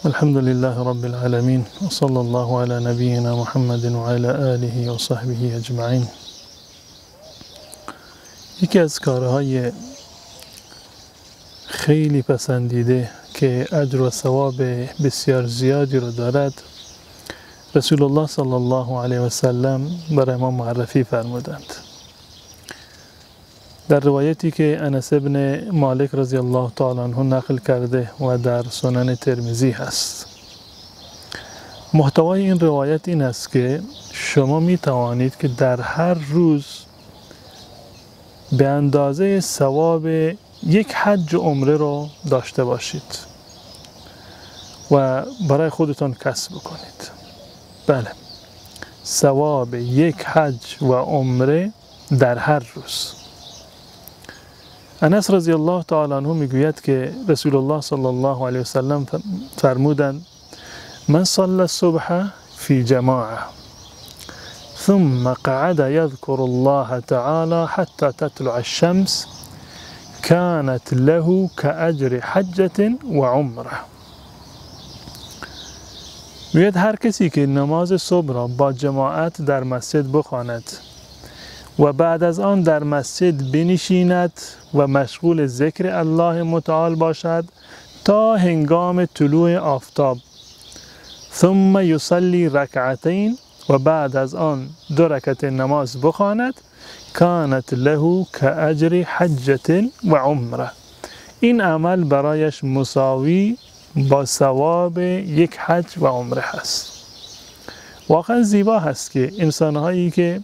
الحمد لله رب العالمین و صلی الله علی نبینا محمد و علی آله و صحبه اجمعین. یکی از کارهای خیلی پسندیده که اجر و ثواب بسیار زیادی رو دارد، رسول الله صلی الله علیه و سلم برای ما معرفی فرمودند. در روایتی که انس ابن مالک رضی الله تعالی عنه نقل کرده و در سنن ترمذی هست، محتوای این روایت این است که شما می توانید که در هر روز به اندازه ثواب یک حج عمره رو داشته باشید و برای خودتان کسب بکنید. بله، ثواب یک حج و عمره در هر روز. انس رضی الله تعالی عنه میگوید که رسول الله صلی الله علیه وسلم فرمودند: من صلى الصبح في جماعة ثم قعد يذكر الله تعالى حتى تطلع الشمس كانت له كأجر حجة وعمره. میگوید هر کسی که نماز صبح را با جماعت در مسجد بخواند و بعد از آن در مسجد بنشیند و مشغول ذکر الله متعال باشد تا هنگام طلوع آفتاب، ثم یصلی رکعتین، و بعد از آن دو رکعت نماز بخواند، کانت له کأجر حجة و عمره. این عمل برایش مساوی با ثواب یک حج و عمره هست. واقعا زیبا هست که انسانهایی که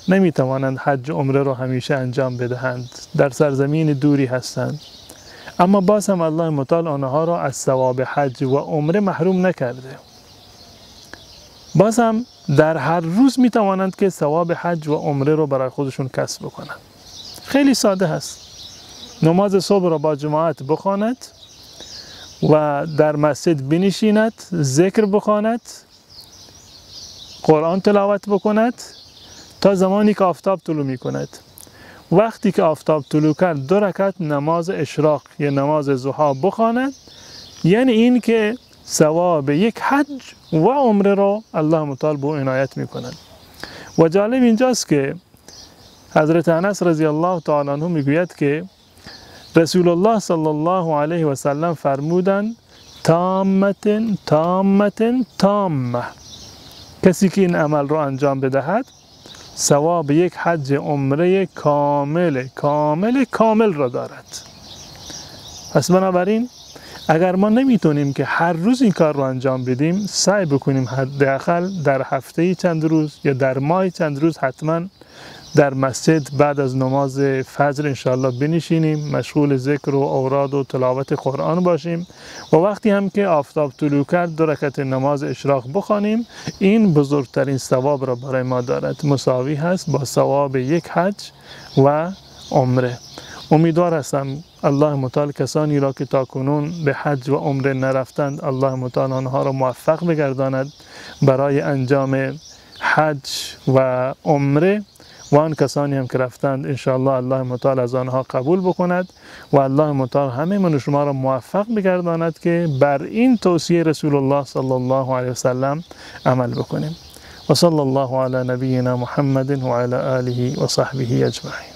نمیتوانند حج عمره را همیشه انجام بدهند، در سرزمین دوری هستند، اما باز هم الله متعال آنها را از ثواب حج و عمره محروم نکرده. باز هم در هر روز میتوانند که ثواب حج و عمره را برای خودشون کسب بکنند. خیلی ساده هست. نماز صبح را با جماعت بخواند و در مسجد بنشیند، ذکر بخواند، قرآن تلاوت بکند تا زمانی که آفتاب طلوع می کند. وقتی که آفتاب طلوع کرد، دو رکعت نماز اشراق یا نماز ضحا بخواند، یعنی این که ثواب یک حج و عمره را الله متعال به او عنایت می کند. و جالب اینجاست که حضرت انس رضی الله تعالی عنه میگوید که رسول الله صلی الله علیه و سلم فرمودند: تامة تامة تامة. کسی که این عمل را انجام بدهد ثواب یک حج عمره کامل کامل کامل را دارد. پس بنابراین اگر ما نمیتونیم که هر روز این کار رو انجام بدیم، سعی بکنیم حداقل در هفته چند روز یا در ماه چند روز حتما در مسجد بعد از نماز فجر انشاءالله بنشینیم، مشغول ذکر و اوراد و تلاوت قرآن باشیم و وقتی هم که آفتاب طلوع کرد دو رکعت نماز اشراق بخوانیم. این بزرگترین ثواب را برای ما دارد، مساوی هست با ثواب یک حج و عمره. امیدوار هستم الله متعال کسانی را که تاکنون به حج و عمره نرفتند، الله متعال آنها را موفق بگرداند برای انجام حج و عمره، و آن کسانی هم که رفتند انشاءالله الله متعال از آنها قبول بکند و الله متعال همه من و شما را موفق بگرداند که بر این توصیه رسول الله صلی الله علیه وسلم عمل بکنیم. و صلی الله علی نبینا محمد و علی آله و صحبه اجمعین.